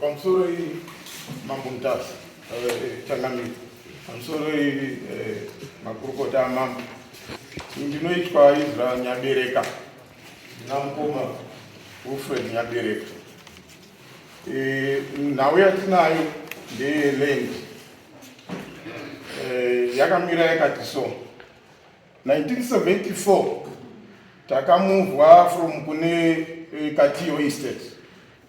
Pamusoro iyi, Mambo Mutasa, Changamire, pamusoro iyi, makurukota amambo. Ndinoitwa Israel Nyabereka, ndina mukoma Wilfred Nyabereka. Nhau yatinayo ndeye land. Yakamira yakati so. 1974 takamuvwa from kune Katiyo Estate,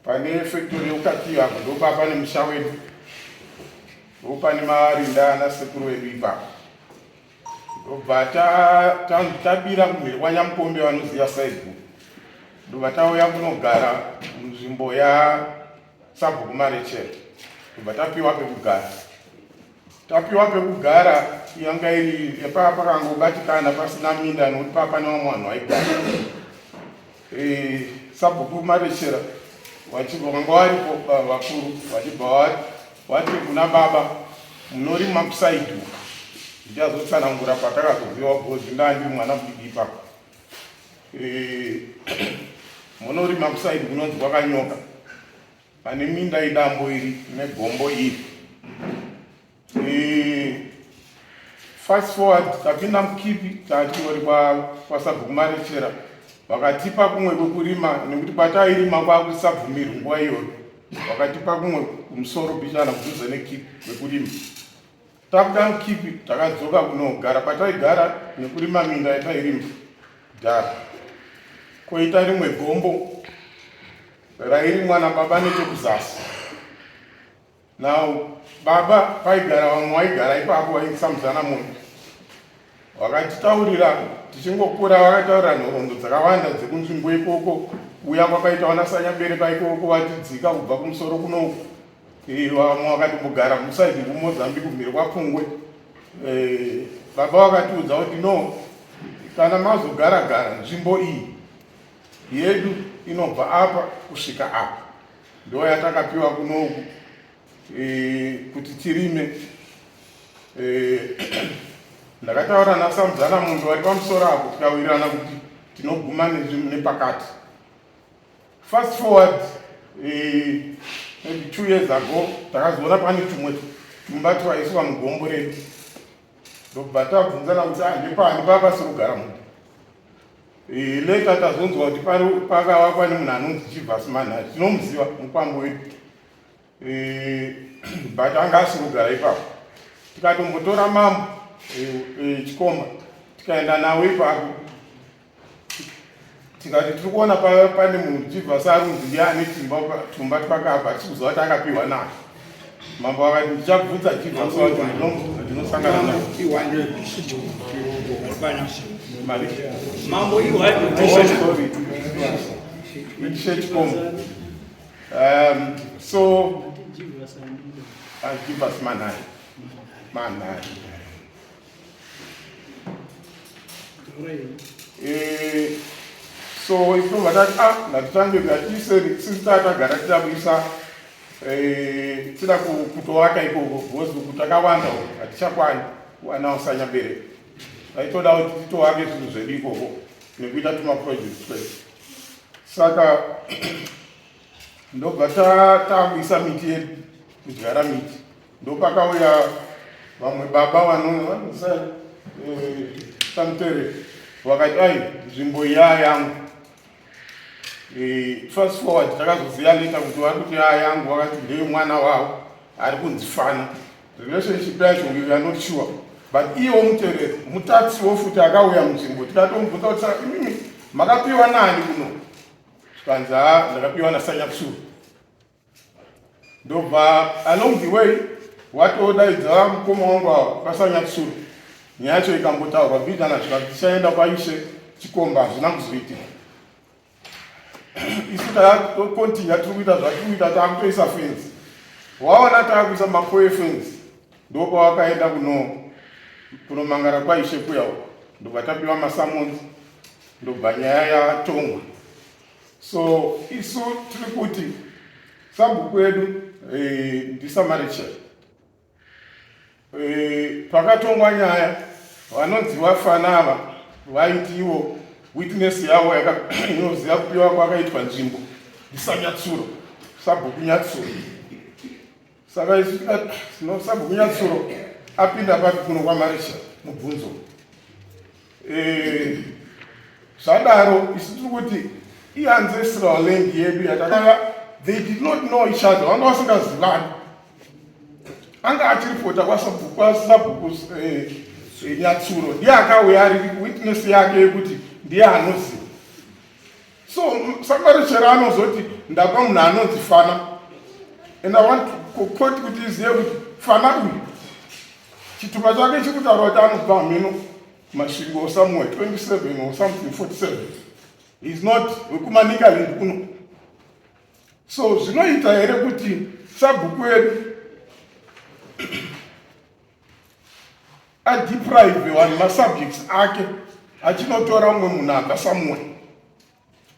pane factory yekuKatiyo apo, ndopa pane musha wedu, ndopane marinda ana sekuru vedu ipapo. Ndobva tabira kumhiri kwaNyamukombe, vanoziva saibu, ndobva tauya kunogara munzvimbo yasabhuku Marechera. Ndobva tapiwa pekugara. Tapiwa pekugara, yanga iri paa pakangobatikana, pasina minda, nokuti paa pane vamwe vanhu vaigara. Sabhuku Marechera vachibva vanga varipo, vakuru vachibva vati kuna baba, "Munorima kuside." Ndichazotsanangura patakazoziva because ndaa ndiri mwana mudiki ipapo. Munorima kuside kunonzi kwakanyoka, pane minda idambo iri negombo iri. Fast forward, tapinda mukipi, tatingori kwasabhuku Marechera, vakatipa kumwe kwekurima, nekuti kwatairima kwakusabvumirwi nguva iyoyo. Vakatipa kumwe kumusoro bichana, kudhuze nekipi, kwekurima. Tabuda mukipi, takadzoka kunogara kwataigara nekurima minda yatairima kudhara. Koita rimwe gombo rairimwa nababa nechekuzasi. Now baba, paigara vamwe vaigara ipapo vaisamuzana munhu, vakatitaurira tichingokura, vakataurira nhoroondo dzakawanda dzekunzvimbo ikoko, kuuya kwakaita vanasanyabereka ikoko, vachidzika kubva kumusoro kunoku. Vamwe vakatombogara muside kuMozambique, kumhiri kwaPfungwe. Baba vakatiudza kuti, "No, kana mazogara gara, nzvimbo iyi yedu inobva apa kusvika apa, ndo yatakapiwa kunoku kuti tirime." Ndakataura naSamuzana munhu vari pamusoro apo, tikawirirana kuti tinoguma nepakati. Fast forward, maybe 2 years ago, takazoona pane tumwe tumba twaiswa mugombo redu. Ndobva tabvunzana kuti, "Ah, ndepani papasi kugara munhu?" Later tazonzwa kuti pakavakwa nemunhu anonzi Chivas Manhari, tinomuziva, mukwambo wedu, but anga asiri kugara ipapo. Tikatombotora mambo Chikomba, tikaenda nawo ipapo, tikati tiri kuona pane munhu Chivas arunzi ndiye ane tumba twakabva, tisi kuziva kuti akapiwa nayo. Mambo akati, "Ndichabvunza Chivas wacho, ndinosangana naye." Mari? Mambo. Oh, sorry. Ishe Chikomba. So give us Manhari. Manhari. So ifunga tati, ah, ngatitange ngatiise since tatagara tida kuisa, tida kutovaka ikoko, because uku takawanda, uku hatichakwani kuwana usanyabereka. Taitoda kuti titovake zvinhu zvedu ikoko nekuita tumaproject twedu. Saka ndobva takuisa miti yedu, kudyara miti. Ndopakauya vamwe baba vanosa samutere, vakati, "Ai, nzvimbo iya yangu." Fast forward, takazoziva later kuti vari kuti yaa yangu, vakati ndeye mwana wavo ari kunzi Fana. Relationship yacho we are not sure, but iwo mutereri mutatsiwo futi akauya munzvimbo. Tikatomubvunza kuti, "Saka imimi makapiwa nani kuno?" Zvikanzi, "Ha, ndakapiwa naSanyatsuru." Ndobva along the way watodaidza mukoma wangu ava kwaSanyatsuru. Nyaya yacho ikambotaurwa bhidhana, zvikati tichaenda kwaishe Chikomba, hazvina kuzoitika. Isu takacontinue, tiri kuita zvatiri kuita, taakutoisa fenzi. Waona taakuisa mapoe fenzi, ndopawakaenda kunomangara kwaishe kuya uko, ndobva tapiwa masummons, ndobva nyaya yatongwa. So isu tiri kuti sabhuku wedu ndiSamarichel. Pakatongwa nyaya, vanonzi vafana ava vaiti ivo witness yavo inoziva kupiwa kwakaitwa nzvimbo ndiSanyatsuro, sabhuku Nyatsuro. Saka isu tikati tinosabhuku Nyatsuro apinda papi kuno kwaMaresha mubvunzo. Eh, zvadaro isu tiri kuti iancestral land yedu yatakava they did not know each other, vanga vasingazivani. Anga achiripota kwasabhuku eh, eh, Nyatsuro ndiye akauya ari witness yake yekuti ndiye anoziva. So samarechero anozoti ndapa munhu anonzi Fana and I want to quote kuti izive kuti Fana uyu chitupa chake chiri kutaura kuti anobva hameno Masvingo or somewhere 27 or something 47 is not wekuManicaland kuno. So zvinoita here kuti sabhuku wedu adeprive vanhu masubjects ake achinotora umwe munhu abva somewhere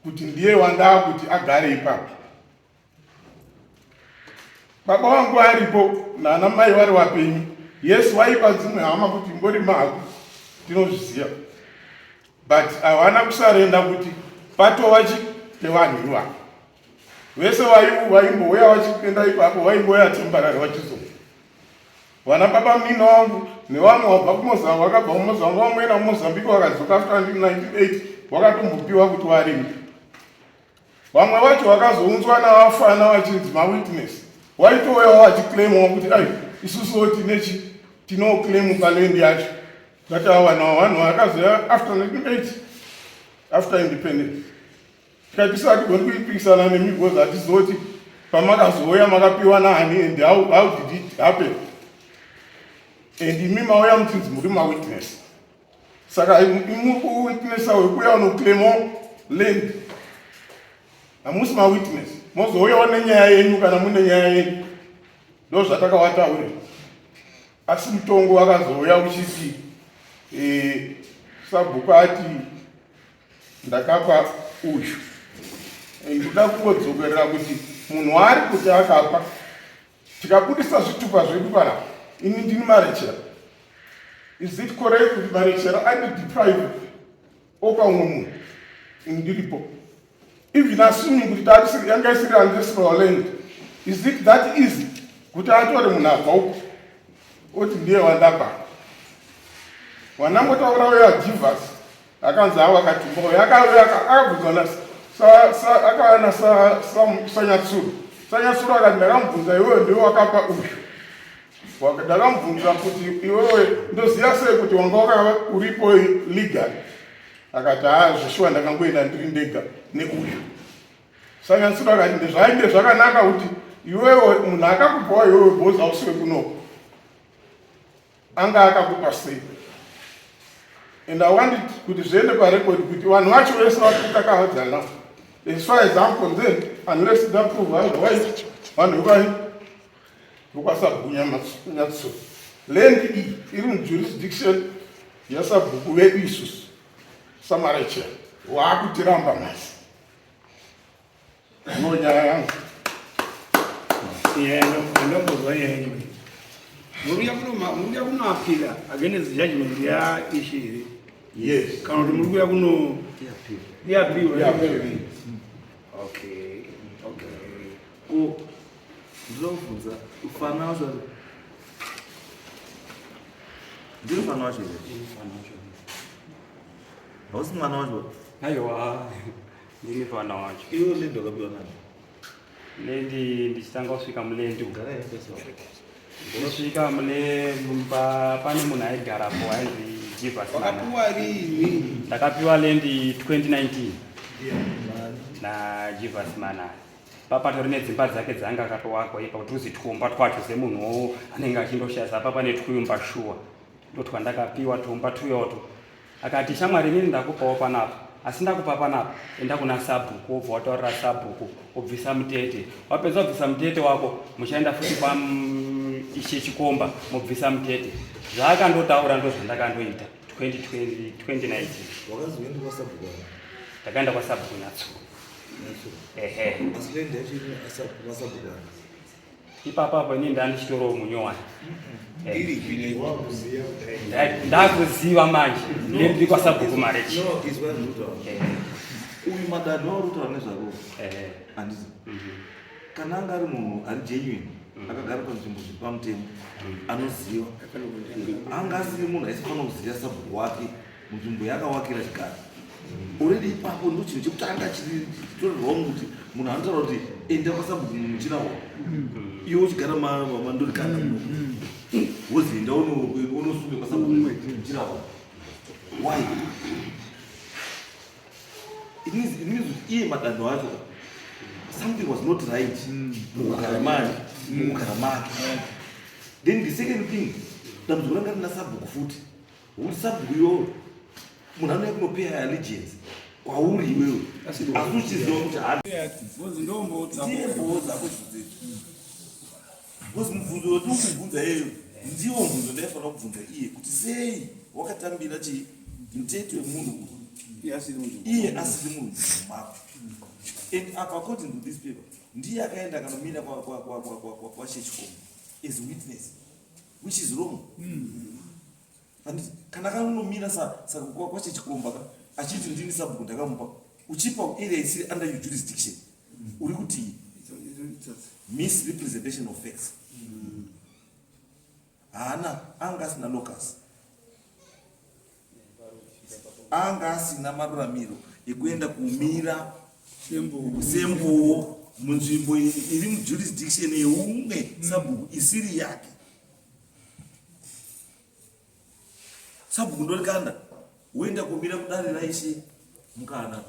kuti ndiye wandaa kuti agare ipapo? Baba vangu aripo nana mai vari vapenyu, yes, waipa dzimwe hama kuti mbori mako, tinozviziva, but havana kusarenda kuti patova chi pevanhu ivavo vese vaimbouya vachipinda ipapo, vaimbouya temporary vachizo vana baba munina wangu nevamwe wabva kuMozambique, vakabva kuMozambique, vamwena kuMozambique vakadzoka after 1998, vakatombopiwa kuti varime. Vamwe vacho vakazounzwa navafana vachinzi mawitness, waitouyawo vachiclaimawo kuti ai, isusuwo tinechi tinoclaim paland yacho tatawanawo. Vanhu vakazoya after 1980, after independence, tikati isu hatigoni kuipikisana nemi because hatizoti pamakazouya makapiwa naani and how did it happen, and imi mauya muchinzi muri mawitness. Saka imuri kuwitnessa wekuya unoclaimo land, hamusi mawitness, mozouyawo nenyaya yenyu kana mune nyaya yenyu. Ndo zvatakawataurira, asi mutongo wakazouya uchiti sabhuku ati ndakapa uyu. Ndoda kungodzokerera kuti munhu waari kuti akapa, tikabudisa zvitupa zvedu panapa, ini ndini Marechera. Is it correct kuti Marechera andideprive opa umwe munhu ini ndiripo? Even assuming kuti yanga isiri ancestral land, is it that easy kuti atore munhu abva uko oti ndiye wandapa? Wanangotaura uyo aJivas akanzi avo akatumba uyo akabvunzwa akauya naSanyatsuro. Sanyatsuro akati ndakamubvunza, iwewe ndiwe wakapa uyu. Ndakamubvunza kuti iwewe ndoziva sei kuti wanga waka uripo legal? Akati haa, zvishuwa ndakangoenda ndiri ndega neuyu. Sanyatsuro akati ndezvainge zvakanaka kuti iwewe munhu akakupawa iwewe bhozi hausiwe kunoko, anga akakupa sei? And I want it kuti zviende parecord kuti vanhu vacho vese vatikakavadzana, as far as I'm concerned, unless ndaprove otherwise, vanhu vekwai vekwaSabhuku Nyatsuro, land iyi iri mujurisdiction yasabhuku vedu isusu saMarechera, waakutiramba nhasi. Ndo nyaya yangu. Ndombozwa nyaya yenyu. Muri kuya kunoappeala against judgment yaishe here? Yes. Kana kuti muri kuya kuno iappeal? Okay. Ko ndinobvunza, ufana wacho ndiri mwana wacho here? Hausi mwana wacho? Aiwa, ndini fana wacho. Iwe land wakapiwa nani? Land, ndichitanga kusvika muland umu. Gara yepesa. Ndisvika mune pane munhu aigarapo ainzi Jivas. Wakapiwa rini? Ndakapiwa land 2019 naJivas Manani. Papatori nedzimba dzake dzaanga akatowakwa ipa kuti uzi twumba twacho semunhuwo anenge achindoshaya. Sapa pane twumba shuwa, ndotwandakapiwa tumba tuyoto. Akati, shamwari, inini ndakupawo panapa, asi ndakupa panapa, enda kuna sabhuku, wobva wataurira sabhuku, wobvisa mutete. Wapedza kubvisa mutete wako, muchaenda futi kwa ishe Chikomba, mobvisa mutete. Zvaakandotaura ndozvandakandoita 2020, 2019. Wakazoenda kwasabhuku ani? Ndakaenda kwasabhuku Nyatsuro. Ehe. Asi land yacho iri kwasabhuku ani? Ipapo apo inini ndandichitorowo munyowani. Iri Ndakuziva manje ndiri kwasabhuku Marechi. No, izwa zvinotaura. Uyu Madado wauri kutaura nezvako, handiti? Kana anga ari munhu ari genuine, Akagara panzvimbo zviri pamutemo, anoziva anga asiri munhu aisafanira kuziva sabhuku wake munzvimbo yaakawakira chigaro already. Ipapo ndo chinhu chekutanga chitori wrong, kuti munhu anotaura kuti enda kwasabhuku muchirawo, iwe uchigara mandorikanda muno, wozi enda unosunge kwasabhuku muchirawo. Why? It means kuti iye madanho acho, something was not right mukugara manje, mukugara make. Then the second thing, dambudziko ranga rina sabhuku futi, wokuti sabhuku iyoyo, munhu anouya kunopeya allegiance kwauri iwewe, asi uchiziva kuti ndiye mboo dzako dzidzidzi. Because mubvunzo wetiri kubvunza iyeyo ndiwo mubvunzo ndaifanira kubvunza iye, kuti sei wakatambira chii mutete wemunhu uyu iye asiri munhu mako? And apa, according to this paper, ndiye akaenda akanomira kwaShechikomo as witness, which is wrong. Handiti kana akanomira kwaChechikomba ka, achiti ndini sabhuku ndakamupa, uchipa area isiri under your jurisdiction, uri kuti misrepresentation of facts. Haana, anga asina locus, anga asina maruramiro ekuenda kumira sembowo munzvimbo iri mujurisdiction yeumwe sabhuku isiri yake. Sabhuku ndorikanda woenda kumira kudare raIshe Mukana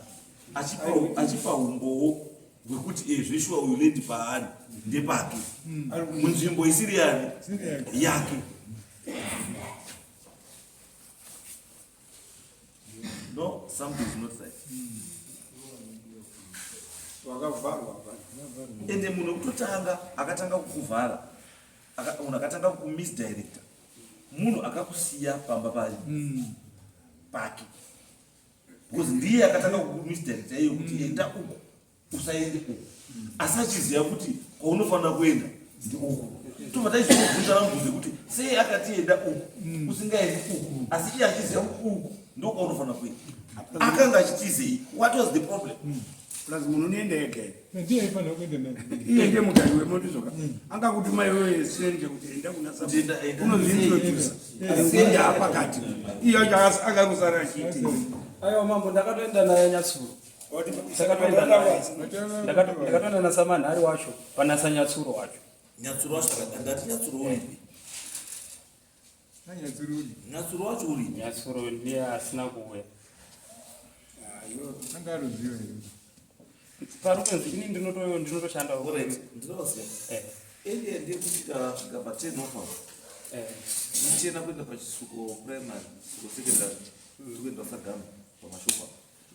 achipa umbowo hwekuti zveshuwa uyu land paari ndepake, munzvimbo isiri yani yake. No, something is not right. Wakavharwa. Ende munhu wekutotanga akatanga kukuvhara, munhu akatanga kukumisdirecta, munhu akakusiya pamba pake, because ndiye akatanga kukumisdirecta iye kuti enda uku, usaende uku, asi achiziva kuti kwaunofanira kuenda ndi uku. Tobva taizobvunza vamubvunze kuti sei akati enda uku, usingaendi uku, asi iye achiziva kuti uku ndo kwaunofanira kuenda. Akanga achitizei? What was the problem? Plus munhu unoenda ega. Ndiye aifanira kuenda naye. Iye ndiye mugari wemotizoka, angakutuma iwewe stranger kuti enda kuna Kuti enda, enda. Unozviintroduce enda pakati, iye acho akakusara achiiti. Aiwa mambo, ndakatoenda naye Nyatsuro. Ndakatoenda naye. Ndakatoenda nasamanhari wacho panasa Nyatsuro wacho. Nyatsuro wacho ndati Nyatsuro uripi? Anyatsiruri. Nyatsuro wacho uripi? Nyatsuro ndiye asina kuuya. Anga aruziva here? Parupenzi ini ndinotoshanda. Alright, ndinoziva. Area ndeyekuti tikasvika pa10 off apo, tichienda kuenda paChisuko Primary, Chisuko Secondary, tiri kuenda Sagama pamashopa,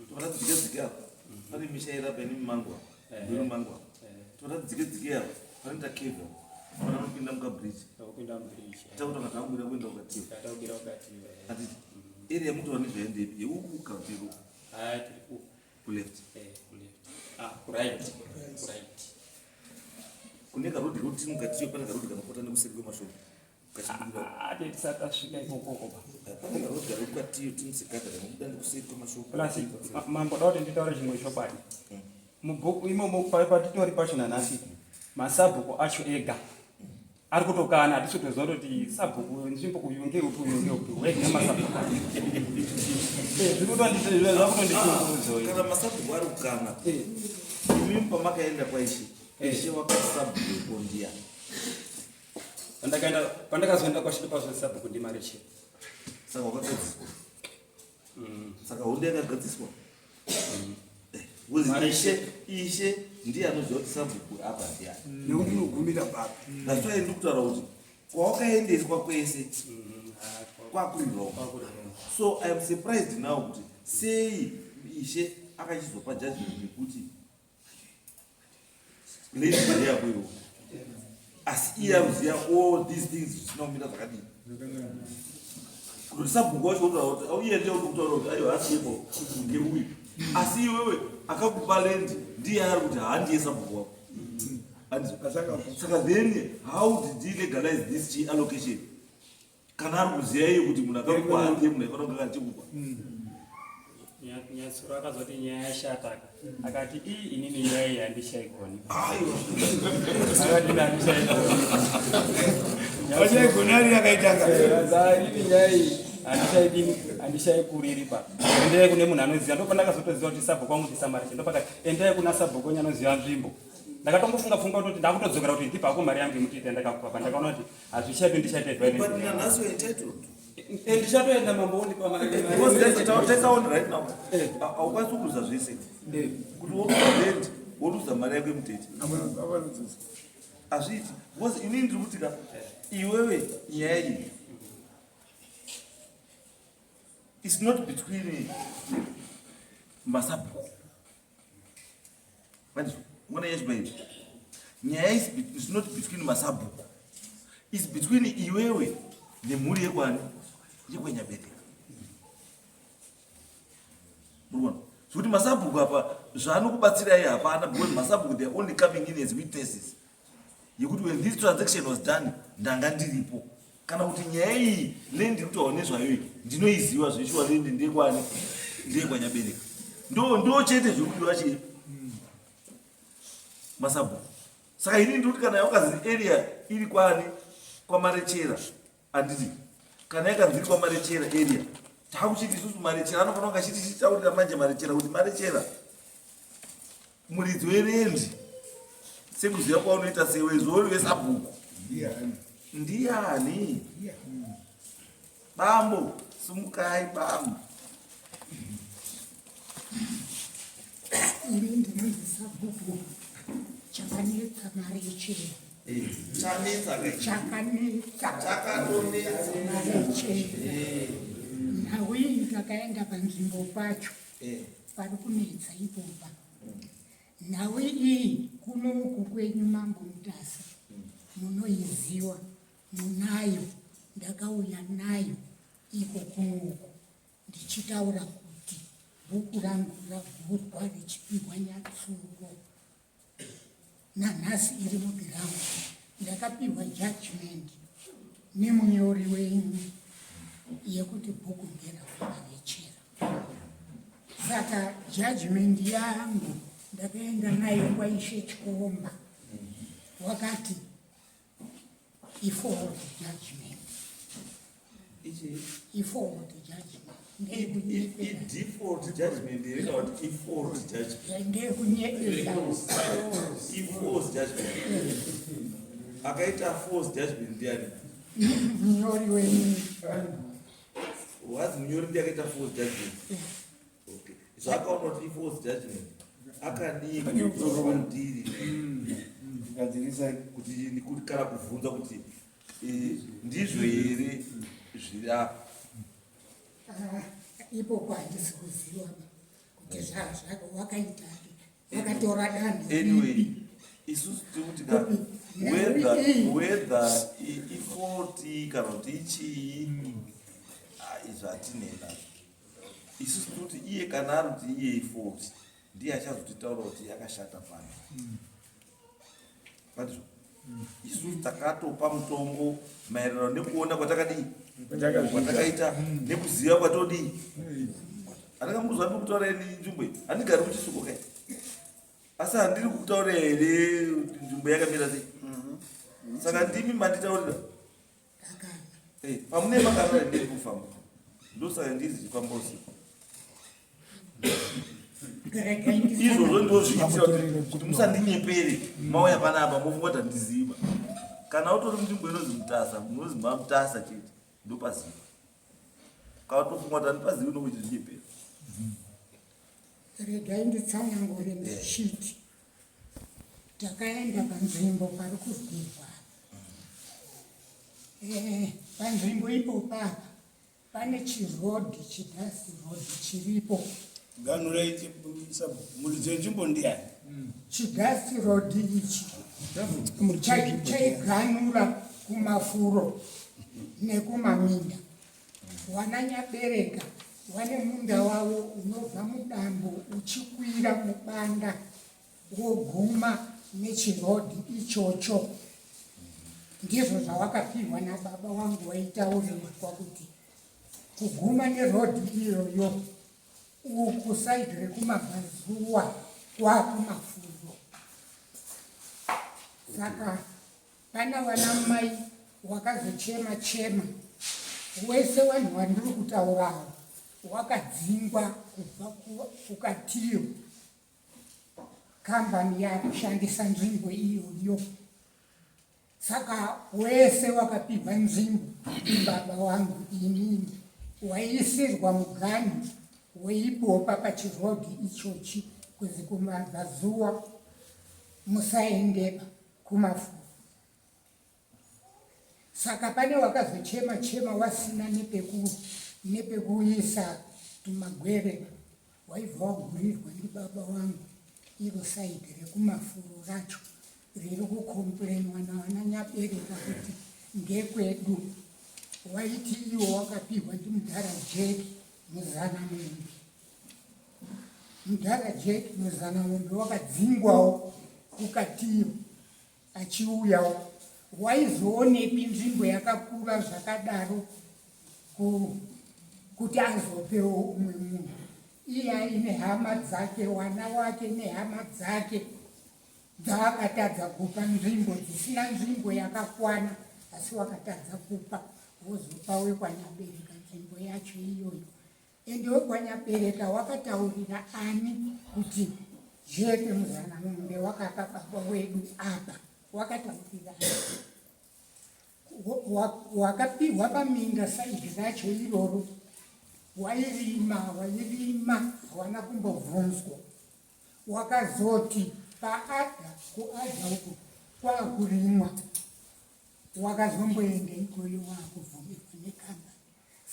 tobva tati dzike dzike apa, pane misha irapa ine mimangwa, ine mimangwa. Tobva tati dzike dzike apa, panoita cave, pana anopinda mukabridge. Kupinda mubridge. Takuti takubuda kuenda ukatiwa. Takubuda ukatiwa. Hatiti area yamutora nezvaendepi, yeuku kana kuti yeuku? Haya, tiri uku. Kuleft? Kuleft, ah, kuright, kuright. Kune karodhi kekuti mukatiyo, pane karodhi kanopota nekuseri kwemashoko kachibudira. Ah, tisati tasvika ikokoko ba. Pane karodhi kari kukatiyo timusekadha kanobuda nekuseri kwemashoko. Plus mambo, da kuti nditaure chimwe chokwadi. Mubhuku imomo patitori pacho nanhasi, masabhuku acho ega ari kutokana. Hatisi kutoziva kuti sabhuku nzvimbo uyu ngeupi, uyu ngeupi, wega masabhuku acho. Zviri zvakutondishungurudza. Kana masabhuku ari kukana, imimi pamakaenda kwaIshe, Ishe wakati sabhuku weko ndiani? Pandakaenda, pandakazoenda kwasvika pazvo, sabhuku ndiMareche. Saka wakagadziswa, saka hondo yakagadziswa. Because Ishe ndiye anoziva kuti sabhuku apa ndiani. Nekuti unogumira papi? That's why ndiri kutaura kuti kwawakaendeswa kwese kwakuri wrong. So I am surprised now kuti sei Ishe akachizopa judgment yekuti lady ndeyako iwo, asi iye aruziva all these things zvisina kumira zvakadii, kuti sabhuku wacho otaura kuti iye ndiye kutaura kuti aiwa, asiyepo, ngeuyu, asi iwewe akakupa land ndiye ari kuti handiye sabhuku wako. Saka then how did he legalize this chi allocation kana ari kuziva iye kuti munhu akakupa handiye munhu aifanira kunge achikupa? Nyatsuro akazoti nyaya yashata akati ii inini nyaya iyi handishaigoni. Akati handishaigoni. Hachaigoni ari yakaitanga. Inini nyaya iyi handishaidini handishaikuriri ba. Endai kune munhu anoziva ndopandakazotoziva kuti sabhuku wangu ndiSamaricha ndopakati endai kuna sabhuku wenyu anoziva nzvimbo. Ndakatombofunga pfungwa kutoti ndakutodzokera kuti ndibva hako mari yangu yemutita ndakakupa pandakaona kuti hazvichaipi ndichaita But nanhasi we're entitled. Ndichatoenda mambo wondipa mari. Because guys, take on right now. Haukwanisi kuruza zvese. Kuti woruza rent, woruza mari yako yemutete. Hazviiti. Because inini ndiri kuti ka iwewe nyaya iyi it's not between masabhuku. Vandizvo, ngona yechibaibi. Nyaya is is not between masabhuku. It's between iwewe nemhuri yekwani yekwanyabereka. Murikuona? Zvekuti masabhuku apa zvaanokubatsirai hapana because masabhuku they are only coming in as witnesses. Yekuti when this transaction was done ndanga ndiripo. Kana kuti nyaya iyi land iri kutaurwa nezvayo iyi ndinoiziva zveshuwa land ndekwani ndekwanyabereka. Ndo ndo chete zviri kudiwa chii? Masabhuku. Saka ini ndiri kuti kana yakazi area iri kwani kwamarechera handiti kana yakanzi iri kwamarechera area takuchiti isusu marechera anofanira kunge achiti tichitaurira manje marechera kuti marechera muridzi werendi sekuziva kwaunoita sewezvo uri vesabhuku ndiani bambo sumukai bambo Ini ndinonzi sabhuku chakanetsa marechera. Chanetsa ke. Chakanetsa Chakatonetsa. marechera. Nhau iyi takaenda panzvimbo pacho pari kunetsa ipopa. Nhau iyi kuno uku kwenyu Mambo Mutasa munoiziwa munayo ndakauya nayo iko kuno uku ndichitaura kuti bhuku rangu ragurwa richipihwa Nyatsuro nanhasi iri mubhirangu ndakapihwa judgment nemunyori wenyu yekuti bhuku nderakumarechera saka judgment yangu ndakaenda nayo kwaishe Chikomba wakati iforward judgment iforward judgment ndeyekunyepera I-default judgment here kana kuti i-fault judgment? Ndeyekunyepera. I-false judgment. Akaita false judgment ndiani? Munyori wenyu. Wazi munyori ndiye akaita false judgment. Okay. Zvaakaona kuti i-false judgment akadii kudzorwa kwandiri Gadzirisa. Kuti kuti kana kubvunza kuti ndizvo here zviri apa? Ah, ipopo handisi kuziva kuti wakaita wakatora danho Anyway, ripi. Isusu tiri kuti ka whether i-fault kana kuti ichii, ah, izvo hatinei nazvo. Isusu tiri kuti iye kana ari kuti iye ifault ndiye achazotitaura kuti yakashata pano pandizvo. Isusu takatopa mutongo maererano nekuona kwatakadii kwatakaita nekuziva kwatodii. Handingamuzwa ndiri kutaura ini nzvimbo iyi handigari kuchisuko kai asi handiri kutaura here nzvimbo yakamira sei? Saka ndimi manditaurira. Pamune makarara ndiri kufamba ndosaka ndizi chifamba usiku. Regai Izvozvo ndozviitira kuti musandinyepere mauya panapa mofunga kuti handiziva. Kana utori munzvimbo inonzi Mutasa munonzi maMutasa chete ndopaziva. Kana utofunga kuti handipazivi unonge uchizvinyepera. Regai nditsanangure ndichiti takaenda panzvimbo pari kurwirwa. Panzvimbo ipopa pane chirodhi chidust road chiripo. Ganhurai muridzi wenzvimbo ndiani? Chidust road ichi chaiganura kumafuro nekumaminda. Wananyabereka wane munda wavo unobva mudambo uchikwira mubanda woguma nechirodhi ichocho. Ndizvo zvawakapiwa nababa wangu waitaurirwa kuti kuguma nerodhi iyoyo. Uku side rekumabvazuva kwakumafuro. Saka pana vana mai wakazochema chema wese vanhu vandiri kutaurawo wakadzingwa kubva kukatiyo kambani yakushandisa nzvimbo iyoyo. Saka wese wakapihwa nzvimbo ndibaba wangu inini, waisirwa muganhu weibopa pachirodhi ichochi kuzi kumabvazuva musaendeba kumafuro. Saka pane wakazochema chema wasina nepekuisa tumagwere waibva wagurirwa ndibaba wangu iro saidi rekumafuro racho riri kucomplainwa navana nyabereka kuti ndekwedu. Waiti iwo wakapihwa ndimudhara Jack muzana mombe. Mudhara Jack muzana mombe wakadzingwawo kukatiyo achiuyawo. Waizoonepi nzvimbo yakakura zvakadaro kuti azopewo umwe munhu? Iye aine hama dzake, wana wake nehama dzake dzaakatadza kupa nzvimbo dzisina nzvimbo yakakwana, asi wakatadza kupa wozopa wekwanyabereka nzvimbo yacho iyoyo. Ende wekwanyabereka wakataurira ani kuti Jeke Muzanamombe wakapa baba wedu apa? Wakataurira ani? Wakapihwa paminda saidi racho iroro, wairima wairima, hawana kumbobvunzwa. Wakazoti paada kuada uku kwakurimwa, wakazomboenda ikoyo wakubvumirwa nekambani.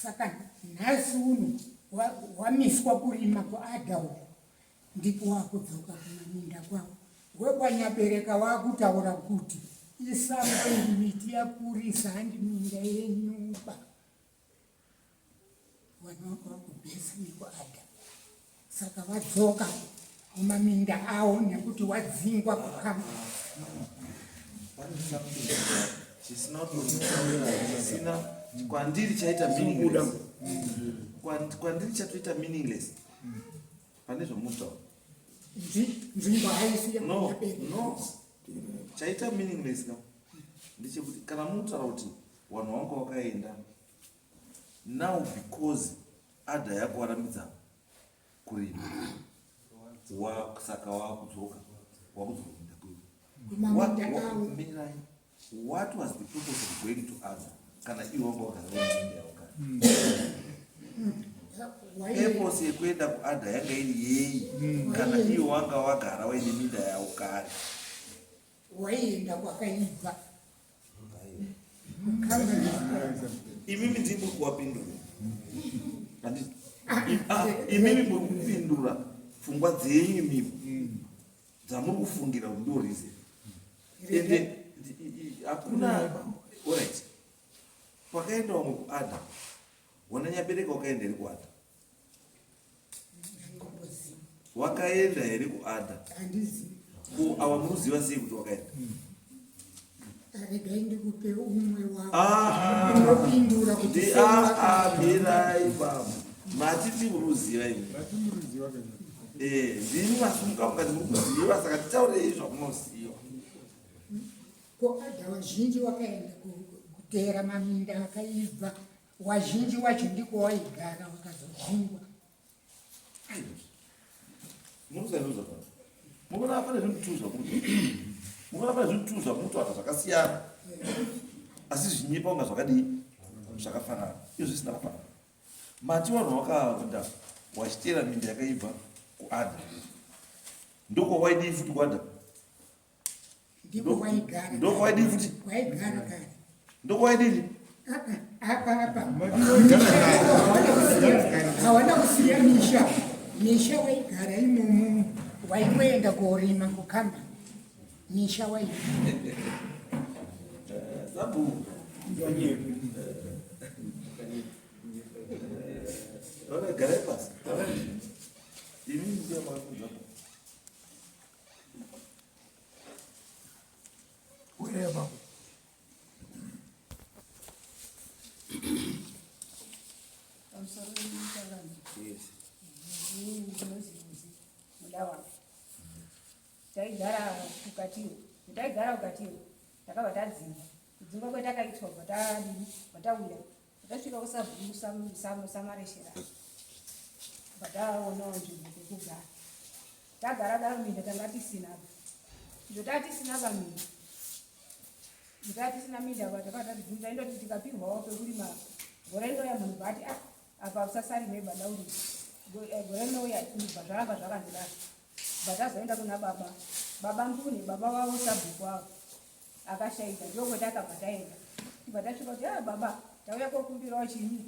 Saka nhasi uno wamiswa kurima kuada uku, ndipo wakudzoka kumaminda kwavo. Wekwanyabereka wakutaura kuti isango iri, miti yakurisa, handi minda yenyuba. Vanhu vanga vakubhesa nekuada, saka vadzoka kumaminda awo nekuti wadzingwa kukamba. Pane something chisina chisina kwandiri chaita meaningless, kwandiri chatoita meaningless pane zvamutaura. Nzvimbo haisi no no chaita meaningless ka ndechekuti kana mutaura kuti vanhu vanga wakaenda now because adha yako warambidza kurima, saka wakudzoka wakudzoka kuenda kwedu. Mirai, what was the purpose of going to adha kana iwe wanga wagara waminda yako kare? Purpose yekuenda kuadha yanga iri yei kana iwe wanga wagara waine minda yako kare? Waienda kwakaibva. Imimi ndii muri kuwapindura, imimi muri kupindura pfungwa dzenyu imimi dzamuri kufungira kuti ndo reason, ende hakuna. Alright, pakaenda vamwe kuadha, wananyabereka wakaenda here kuadha? Wakaenda here kuadha? Ko ava munoziva sei kuti wakaenda? Regai ndikupe umwe wavo unopindura kuti sei wakaenda. Mirai baba, matiti munoziva imi. Ndimi masumuka mukati muri kuziva, saka titaurei zvamunoziva. Ko adha wazhinji wakaenda kuteera maminda akaibva, wazhinji wacho ndiko waigara wakazodzingwa. Munoona pane zvinhu tu zvamunotaura, munoona pane zvinhu tu zvamunotaura zvakasiyana, asi zvinyepa kunga zvakadii zvakafanana, izvo zvisina kufanana. Mati vanhu vakaenda wachiteera minda yakaibva kuadha, ndokwawaidii futi kuadha? Ndiko kwaigara. Ndokwaidii futi? Kwaigara kare. Ndokwaidini? Apa apa hawana kusiya misha, misha waigara imomo, waingoenda korima kukamba, misha waigara. Sabu. Garai pasi. Imi ndiye makakunza. Whatever. Pamusoro wemutarani. Yes. Taigara kukatiyo. Taigara kukatiyo. Takabva tadzingwa. Kudzingwa kwetakaitwa bva tadini bva tauya. Tasvika kusabhuku samareshera. Bva taonawo nzvimbo pekugara. Tagara daro minda tanga tisina. Izvo tatisina paminda. Tanga tisina minda apa takabva tatibvunza indoti tikapihwawo pekurima gore rinouya munhu bva ati ah apa usasarime badauri gore rinouya bva zvaramba zvakandodaro. Bva tazoenda kuna baba. Baba mbune baba wavo sabhuku wavo akashaika ndokwetakabva taenda. Tibva tasvika kuti ah baba tauya kokumbirawo chinyi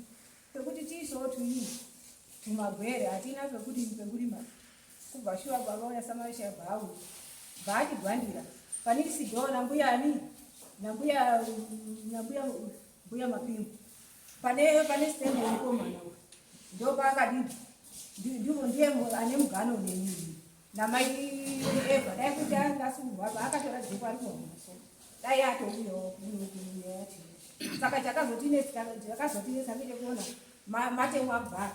pekuti tiisewo tunyi tumagwere hatina pekuti pekurima. Kubva shuwa baba uya samarisha bva auya bva atigwandira pane isidhoo nambuya ani nambuya nambuya mbuya mapingu pane pane stand yemukomana uyu ndopaakadii ndivo ndiye ane mugano neni namai Eva dai kuti anga asungwa akatora dziko ari kuhomaso dai atouyawo kunyaya yacho. Saka chakazotinetsa chakazotinetsa ngechekuona matemwa gwaro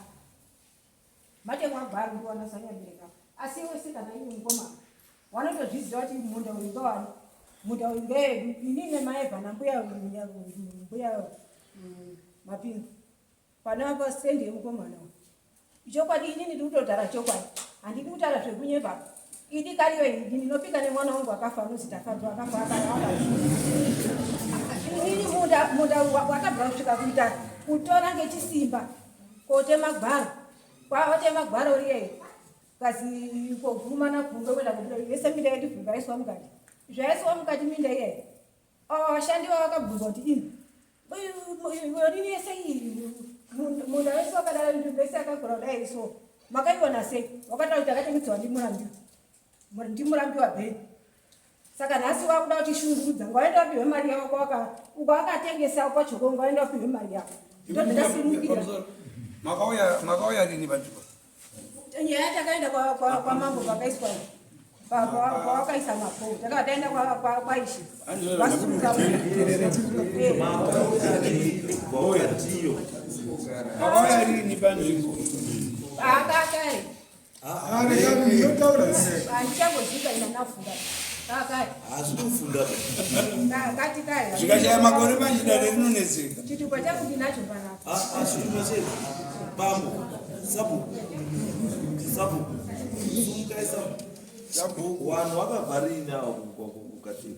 matemwa gwaro ndiwana sanyabereka asi wese kana iwe mukomana wanotozviziva kuti munda uyu ngewani munda uyu ngewedu inini nemaevha nambuya mbuya mapingu pana pastendi yemukomana uyu. Chokwadi inini ndiri kutotaura chokwadi handidi kutaura zvekunyepa. Idi kariyo idi ndinopika nemwana wangu akafa anozi Tafadzwa akafa akafa. Inini munda munda wakabva kusvika kuita kutora ngechisimba kotema gwaro kwawatema gwaro riye kazi koguma nakumbe kuenda kubuda yese minda yedu bvaiswa mukati zvaiswa mukati minda iyeyo vashandi vavakabvunza kuti ini nini yese iyi munda wese wakadaro nzvimbo yese yakakura kudai so makaiona sei wakataura kuti akatengedzwa ndimurambiwa ndimurambiwa bheni saka nhasi wakuda kuti shungurudza ngawaenda wapihwe mari yako uko akatengesa kwachoko ngawaenda wapihwe mari yako ndozvatasimukira. Makauya makauya rini panzvimbo? Nyaya takaenda kwamambo pakaiswa pawakaisa mapoo takava taenda kwaishe vasuka. Makauya rini panzvimbo? Akakare handichangozvika ina nafunga kakare. Hazvinofunga. Kati kare. Zvikashaya makore manje dare rinonetseka. Chitupa changu ndinacho panapa. Chitupa chedu bambo sabhuku sabhuku sumukai sabhuku vanhu vakabva rini avo kukatiyo?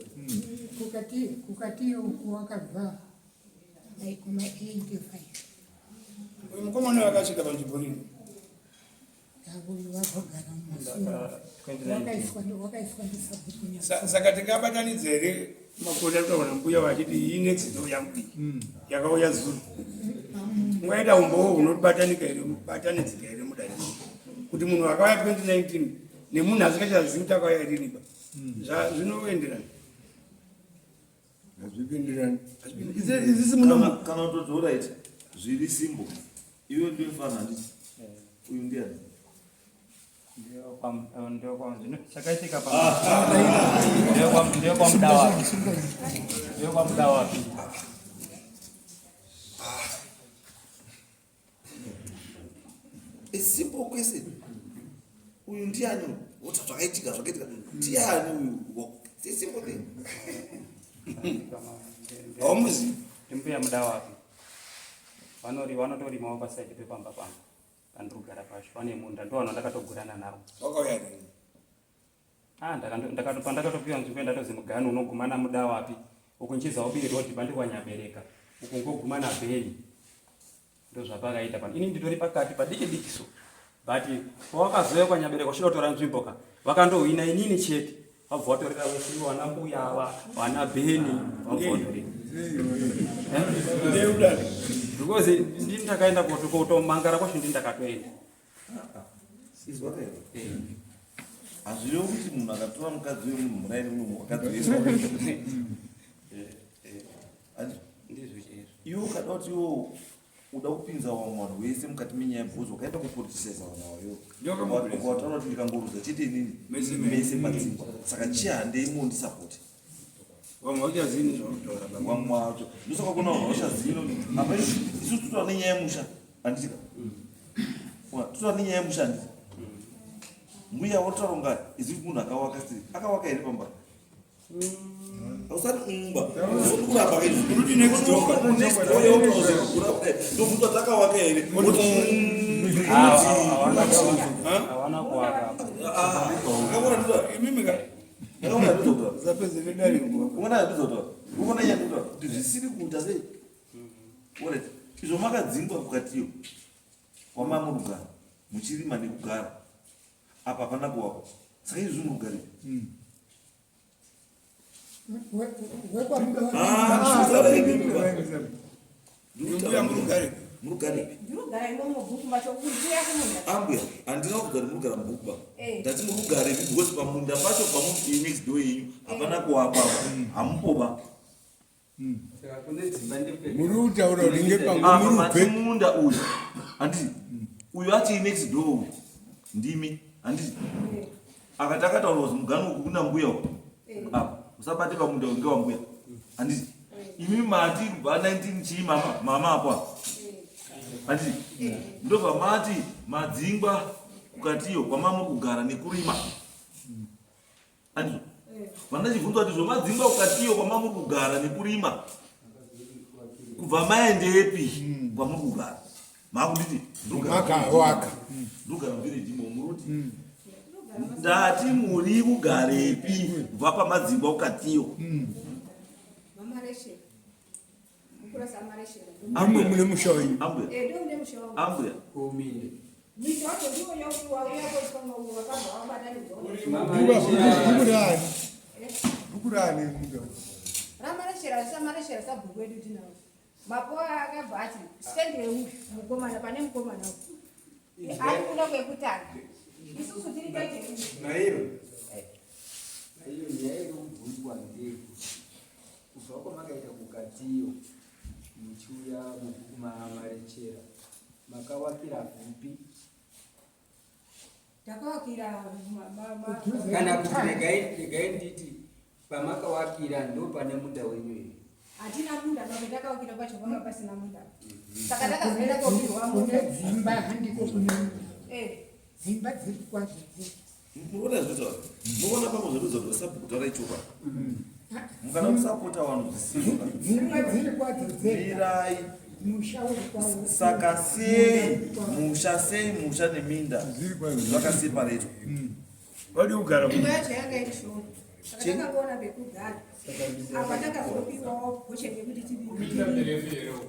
Kukati kukatiyo uku wakabva like kuma 85. Uyu mukomana uyu akasvika panzvimbo rini? Uyu wazogara mumasure wakaiswa ndisabhuku. Saka tingabatanidza here makore ari kutaura mbuya vachiti iyi next door yangu iyi yakauya zuro? Ungaita umbowo hunobatanika here batanidzika here mudare kuti munhu akauya 2019 nemunhu asingachazivi kuti akauya rini ba zvinoenderana? Hazvipindirani. Izisi muno kana kutoti alright zviri simple iwe ndiwe fana handiti uyu ndiani? Chakaitika ndekwamudawapi ndekwamudawapi. A simple question, uyu ndiani? Wota zvakaitika zvakaitika ndiani uyu? It's a simple thing. Haumuzivi? Ndimbuya Mudawapi vanori vanotorimawo pasaidi pepamba pangu pandiri kugara pacho vane munda ndo vanhu vandakatogurana navo. Wakauya rini? Ah, pandakatopiwa nzvimbo ndatozi mugano unoguma naMudawapi uku nchiza ubiri road bandikwanyabereka uku ngoguma nabheni ndozvapakaita pano ini nditori pakati padiki diki so but pawakazouya kwanyabereka uchida kutora nzvimbo ka vakandohwina inini chete vabva vatorera vese vana mbuya ava vana bheni vabva vatorera. Ndeudari. Because ndini ndakaenda kotomangara kwacho ndini ndakatoenda. Izwa here, hazvirevi kuti munhu akatora mukadzi wemunhu muraini uno mukadzi wese. Ndizvo chaizvo. Iwe ukada kuti iwe uda kupinza vamwe vanhu vese mukati menyaya because wakaenda kupoliticiza vanhu ava Ndakamupoliticiza. Ukataura kuti ndikangoruza chete inini Mese mese madzingwa saka chihandei mundisapoti. Vamwe vachazivi zvaunotaura baba. Vamwe vacho ndosaka kuna vanhu vachazivi apa isusu totora nenyaya yemusha handitika totora nenyaya yemusha handiti. Mbuya votaura kunga as if munhu akawaka sei. Akawaka here pamba? Hausati mumba. Unokurapa ke izvi. Uruti next door. Next door yaunozi kurapa. Ndobvunza kuti akawaka here? Woti Hawana kuwaka. Ah, akaona ndizvo. Imimi ka Akaona ndizvo. zapedzere dare nguva. Unoona ndizvo. Unoona iye ndizvo. Kuti zvisiri kuita sei? Alright. Izvo makadzingwa kukatiyo. Kwamamurugara. Muchirima nekugara. Apa hapana kuwakwa. Saka izvi murugare. Mbuya murugare. Murugarepi? Ndinogara imomo bhuku macho kuuya kumunda. Ambuya, handina kugara murugara mubhuku ba. Eh. Ndati murugarepi because pamunda pacho pamuri next door yenyu hapana kuwakwa. Hamupoba. Saka kune dzimba ndekwe Muri kutaura kuti ngepangu Apa murubve. mati munda uyu. Handiti uyu ati next door uyu. Ndimi. Handiti akati akataura kuti mugano uku kuna mbuya uku. Apa usabate pamunda uyu ngewambuya. Handiti imi mati kubva 19 chii mama mama apo apa. Handiti ndobva mati madzingwa kukatiyo kwamamuri kugara nekurima. Handizvo vandachibvunzwa kuti zvomadzingwa kukatiyo kwamamuri kugara nekurima kubva maendepi kwamuri kugara makunditi Makawaka. ndogara muvhireji imo muruti ndati muri kugarepi kubva pamadzingwa kukatiyo Mamareshera. Mukura samareshera. Amwe mune musha wenyu. Ambuya. Eh, ndo mune musha wangu. Ambuya. Kuminde. Minda wacho ndiwo wauya koiswa wakabva wabatanidzwa. Bhuku rani? Bhuku rani munda? Ramareshera samareshera sabhuku wedu tinawo. Mapoa akabva ati stand yeuyu mukomana pane mukomana uyu. Ari kuno kwekutanga. Isusu tiri tete. Naiyo. Naiyo nyaya iri kubvunzwa ndeyekuti kubva kwamakaita kukatiyo muchiuya mubhuku mamarechera makawakira kupi? Takawakira Kana kuti regai regai nditi pamakawakira ndo pane munda wenyu here? Hatina munda pamwe takawakira pacho panga pasina munda. Saka takazoenda kopirwa Kune munda. dzimba handiko kune Eh. dzimba dziri kwadzo dzega. Munoona zvinotaura munoona pamwe zvinotaura kuti sabhuku taura ichokwadi mukana kusapota vanhu zvisizvo. Dzimba dziri kwadzo dzega. Mirai. Musha uri kwawo. Saka sei musha sei musha neminda zvakaseparetwa? Wadi kugara Imba yacho yanga iri shoma. Saka takangoona pekugara. Apa takazopiwawo goche rekuti Kuminda tibike. mirefu here uku?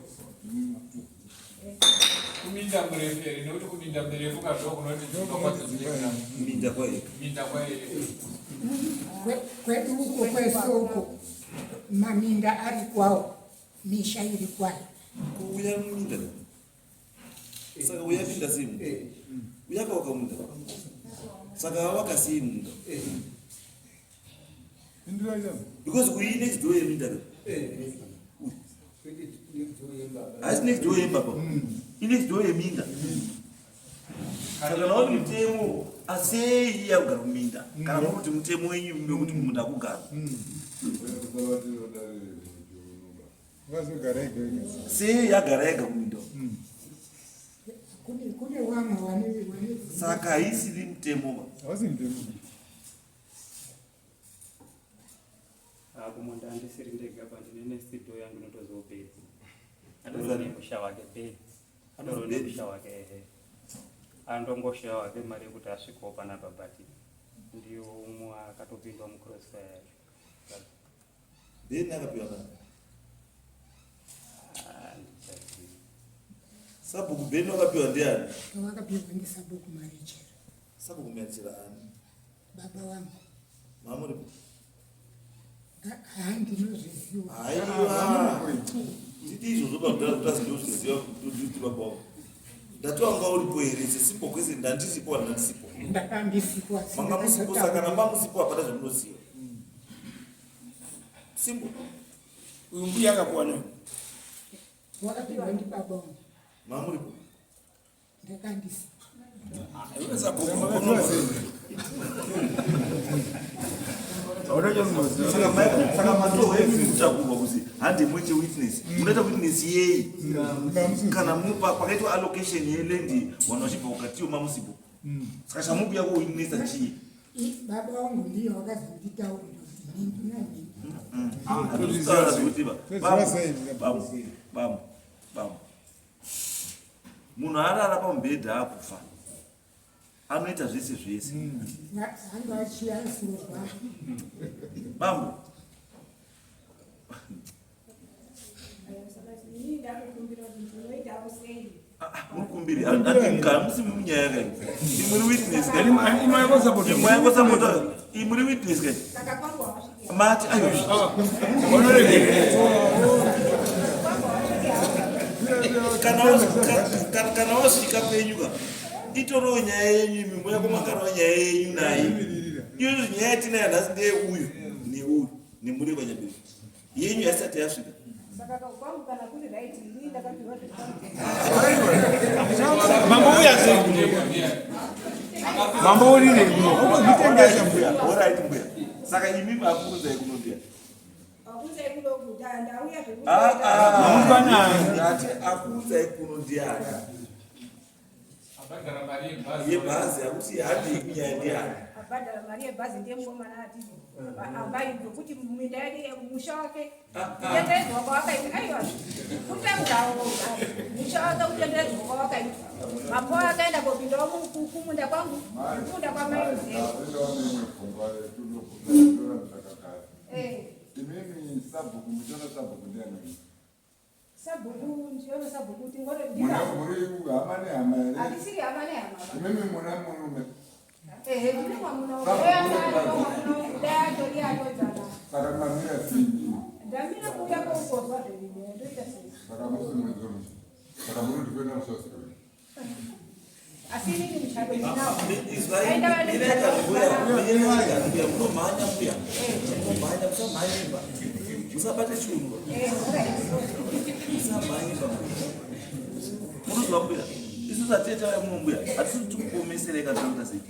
Kuminda murefu here? Nekuti kuminda mirefu kazvo kunoti dzimba kwadzo dzinenge Minda kwaeka. Minda kwaeka. Kwedu uko kwese uko maminda ari kwawo, misha iri kwayo. Kuuya minda. Saka uya pinda sei munda? Uya kawaka munda. Saka waka sei munda? Because uyi next door yeminda. Kwete next door yemba. Haisi next door yemba pa. I next door yeminda. Saka naona mutemo asei iye akugara kuminda. Kana muri kuti mutemo wenyu wekuti munda akugara. Vazogara ega. Sei yagara ega kuminda? Kune vamwe vane dzimba. Saka haisiri mutemo ba. Hausi mutemo. Kumunda handisiri ndega pa ndine next door yangu inotozopedza. Atori nemusha wake Beni. Atori nemusha wake ehe. Andongoshayawo hake mari yekuti asvikewo panapa but ndiyo umwe akatopindwa mucrossfire yacho. Beni akapiwa nani? Ah, handichazivi. Sabhuku Beni wakapiwa ndiani? Wakapiwa ndisabhuku Marechera. Sabhuku Marechera ani? Baba vangu. Mamuripo? Handinozviziva. Haiwa. Titi izvozvo pakudhara kuti asindozviziva kuti baba wangu. Ndati wanga uripo here? It's a simple question. Ndandisipo kana ndandisipo? Ndakandisipo asi Manga musipo saka ndakazotaura. kana mamusipo hapana zvamunoziva. Simple. Uyu mbuya akapuwa nani? Wakapiwa ndibaba wangu. Mamuripo? Ndakandisipo. Iwe sabhuku unoona. Hauna chamunoziva. Saka matohwa imi kutakurwa kuzi hande muite witness. Munoita witness yei? Kana pakaitwa allocation yeland vanhu vachibva kukatiyo mamusipo. Saka chamukuya kuwitnessa chii? Baba vangu ndiye vakazonditaurira kuti nhingi nanhingi. Bambo, bambo, munhu arara pamubhedha akufa anoita zvese zvese. Anga achiyasurwa. Bambo, Muri kumbiri andinga musi munyaya kai. Muri witness kai. Imwe yako support. Muri witness kai. Mati ayo. Kana kana wasvika kwenyu ka. Itoriwo nyaya yenyu imi mbuya komakarwa nyaya yenyu naye. Iyo nyaya yatinayo nhasi ndeye uyu neuyu nemuri kwanyabiri. Yenyu yasati yasvika. Saka kwangu kana kuri right, inini ndakapihwa Mambo uya sei kuno? Mambo urire kuno. Unozvitengesa mbuya. Alright mbuya. Saka imi makunzai kuno ndiya. Akunzai kuno kuda ndauya zvekuti. Ah ah. Mangwanani. Ati akunzai kuno ndiyani? Abhadhara mari yebhazi. Yebhazi akuti handei kunyaya ndiyani? Abhadhara mari yebhazi ndiye mukomana atizo. Abai ngokuti minda yake musha wake kutenderedzwa kwawakaita aiwa kutangawo musha wake kutenderedzwa kwawakaita mapoa akaenda kopindawo kumunda kwangu kumunda kwamai muzee. Imimi sabhuku muchiona sabhuku ndiani? Sabhuku ndiona sabhuku tingoro Muna muri hama nehama here? Hatisiri hama nehama. Imimi muna murume. Ehe, ndine mwamuna wangu. Dai atori atodzana. Saka mamira sei? Ndamira kuuya koukozwa zvenyu, ndoita sei? Saka musi mwedzoro. Saka muri kuti kuenda musasika. Asi inini muchato ndinawo. Mbuya munomhanya mbuya. Munomhanya musamhanye imba. Musabate chiuno. Musamhanye imba. Munoziva mbuya. Isu satete vaya muno mbuya. Hatisi kuti tikuomeserei kana tinoita sei.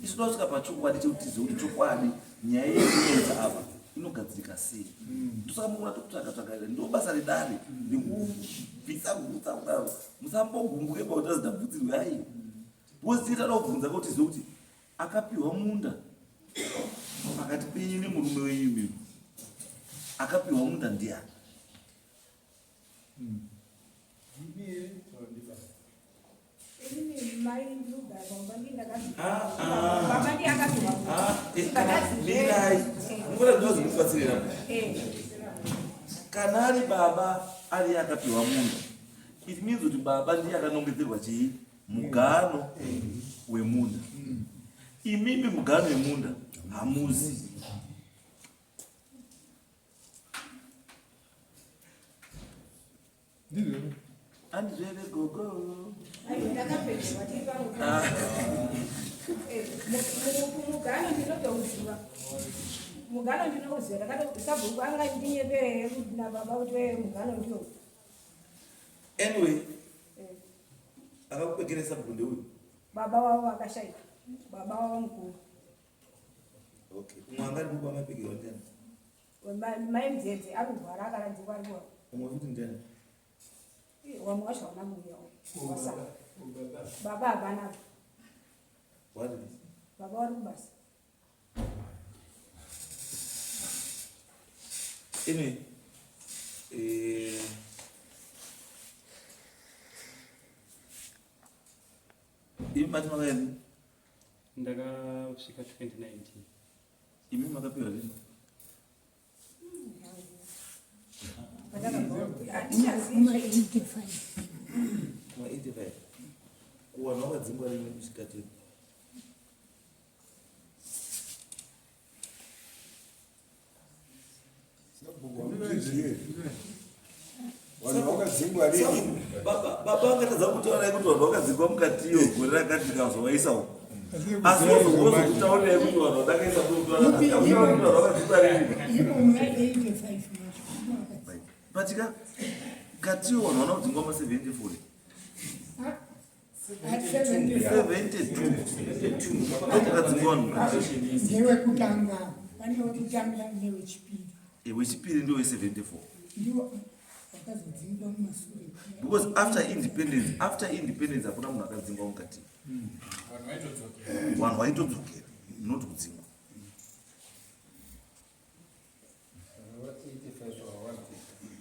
Isu tosvika pachokwadi chekuti tizive kuti chokwadi nyaya yekunetsa apa inogadzirika sei. Ndosaka munoona tokutsvaga tsvaga ndo basa redare rekubvisa gutsa kudaro. Musambogumbuke pakuti tazi tabvutsirwe aiwa. Because tiri tada kubvunza kuti tizive kuti akapiwa munda pakati penyu nemurume wenyu imimi. Akapiwa munda ndiani? Inini mai ndinogara pamba ndini ndakazi. Ah, ah. Baba ndiye akapiwa. Ah, mirai. Mungoda ndinozi kubatsirira. Kana ari baba ari akapiwa munda, it means kuti baba ndiye akanongedzerwa chii? Mugano wemunda. Imimi mugano wemunda hamuzi. Andizvere gogo. Aiwa ndakapedzwa tiri pamwe. Mugano ndinotouziva. Mugano ndinouziva ndakati sabhuku anga ndinyepere nababa kuti wee mugano ndiwo. Anyway, akakupekeresa sabhuku ndeuyu. Baba wavo vakashaika. Baba wavo mukuru. Okay. Umwe anga ari kupa mapekerwa ndiani? Mai Mdzedze ari kurwara akaradzikwa ari kuwa. Umwe futi ndiani? Wamwe wacho hauna kuuya. Wasara. Baba havana. What is? Baba vari kubasa. Anyway, imi mati makaenda? Ndakasvika 2019. Imi makapiwa rini? Kuma 85. Kuma 85. Kuwanhu wakadzingwa rini kuchikatiri? Vanhu vakadzingwa rini? Baba vakatadza kutaura kuti vanhu vakadzingwa mukatiyo gore rakati ndikazovaisawo. Asi wozokutaurirai kuti vanhu vandakaisa vanhu vakadzingwa rini? Imo muna 85 macho. Patika katiyo vanhu vana kudzingwa ma 74. At 74. 72. Ndokakadzingwa vanhu mukatiyo. Ndewekutanga. Pane wekutanga newechipiri. Wechipiri ndiwe 74. Ndiwo wakazodzingwa mumasure. Because after independence hakuna munhu akadzingwa mukati. Vanhu vaitodzokera, not kudzingwa.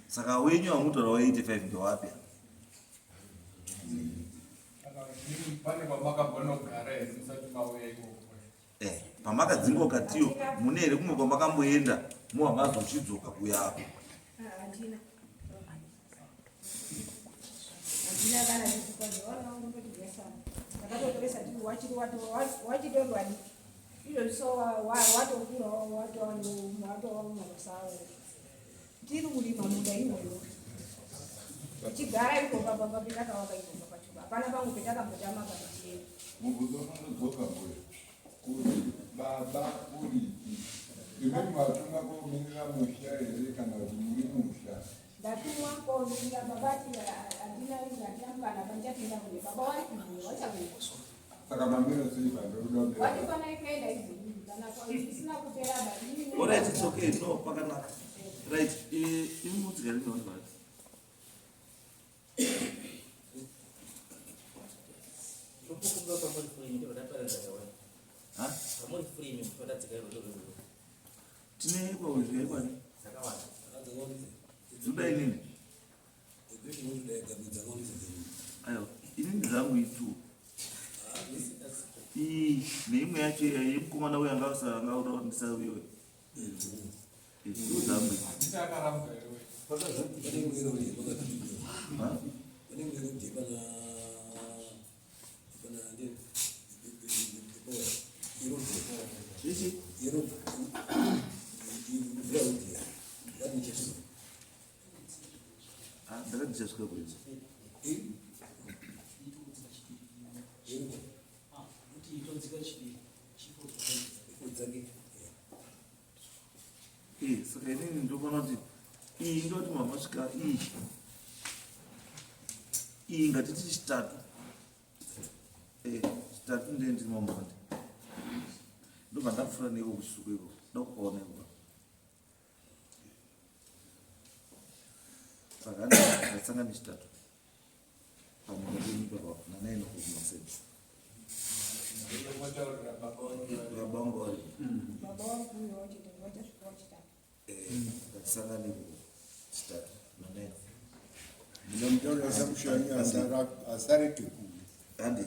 Saka wenyu wamutaura wa 85 ndewapi? Pane kwamakambonogara here musati mauya ikoko? Eh, pamakadzingwa katiyo mune here kumwe kwamakamboenda muwa mazochidzoka kuya apo? Handina. Handina kana zvitupa zvevana vangu ndotibvesana. Ndakatotoresa tiri wachiri wachitori wadiki. Izvozvi so watokura watova watova mumabasa awo. Tiri kurima munda iwoyo. Tichigara ikopa pamba petakavaka ikopa pacho. Hapana pamwe petakambotama kana tienda. Mubvunzo unondodzoka mbuya kuti baba uripi? Imi matumwa komirira musha here kana kuti muri musha? Ndatumwa komirira baba ati handina handina mukana pandichatoenda kune baba wari kumbuya wachakuya. Saka mamira sei pandoda? Watifanai kuenda izvi kana isina kupera ba. All right, it's okay. No, pakanaka. Right, eh, imi mudzigare nevanhu vari. Tine kwauzviya kwani? Dzoda inini. Ayo, inini dzangu itu. Iyi neimwe yacho yemukomana uyo anga anga uda ndisauye. Itu dzangu. Ichi? Ah, ndakati kuedza. Eh, saka inini ndofana kuti iyi ndoti mamasvika iyi iyi ngatiti chitatu. Eh, chitatu ndiye ndiri mamukati. Ndobva ndapfuura neko kuchisuku iko, ndakupaona iko. Saka ndasangana nechitatu. Pamwe penyu papa nanaino kumaseni. Baba vangu vari. Baba vari kuuya wachitatu vachasvika wachitatu. Eh, ngatisangane chitatu nanaino. Munomutaurira samushanyi asarege kuuya. Handi.